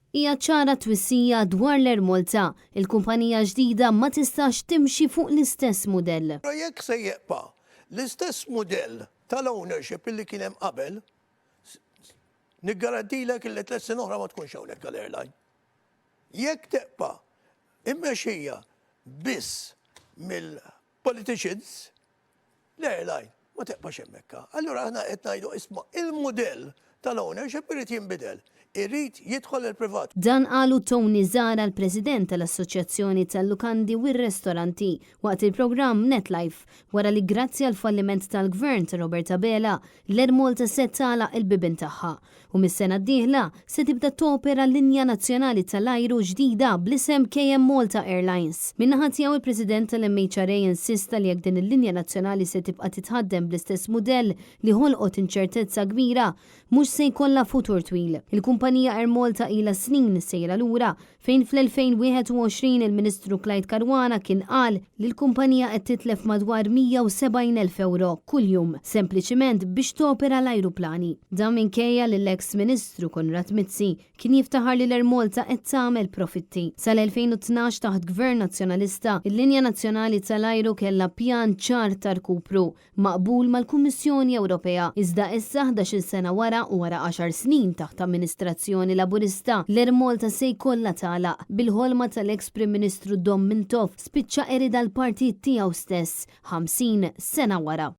Hija ċara twissija dwar l-Air Malta, il-kumpanija ġdida ma tistax timxi fuq l-istess mudell. Però jekk se jibqa' l-istess mudell tal-ownership illi kien hemm qabel, niggarantilek illi tlett snin oħra ma tkunx hawnhekk għall-airline. Jekk tibqa' immexxija biss mill-politicians, l-airline ma tibqax hemmhekk. Allura aħna qed ngħidu isma' il-mudell tal-ownership irid jinbidel, irid jidħol il-privat. Dan qalu Tony Zahra l-President tal-Assoċjazzjoni tal-Lukandi u r-Restoranti waqt il-programm Net Life wara li grazzi għall-falliment tal-Gvern ta' Robert Abela l-Air Malta se tagħlaq il-bibien tagħha u mis-sena d-dieħla se tibda topera linja nazzjonali tal-ajru ġdida bl-isem KM Malta Airlines. Min-naħa tiegħu il-President tal-MHRA insista li jekk din il-linja nazzjonali se tibqa' titħaddem bl-istess mudell li ħolqot inċertezza kbira, mhux se jkollha futur twil. Il-kumpanija Air Malta ilha snin sejra lura fejn fl-2021 il-Ministru Clyde Caruana kien qal li l-kumpanija qed titlef madwar 170,000 ewro kuljum sempliċiment biex topera l-ajruplani. Dan minkejja li l-eks Ministru Konrad Mizzi kien jiftaħar li l-Air Malta qed tagħmel profitti. Sal-2012 taħt Gvern Nazzjonalista, il-linja nazzjonali tal-ajru kellha pjan ċar ta' rkupru maqbul mal-Kummissjoni Ewropea. Iżda issa, 11-il sena wara u wara għaxar snin taħt amministrazzjoni Laburista, l-Air Malta se jkollha tagħlaq. Bil-ħolma tal-eks Prim Ministru Dom Mintoff spiċċa qeridha l-partit tiegħu stess 50 sena wara.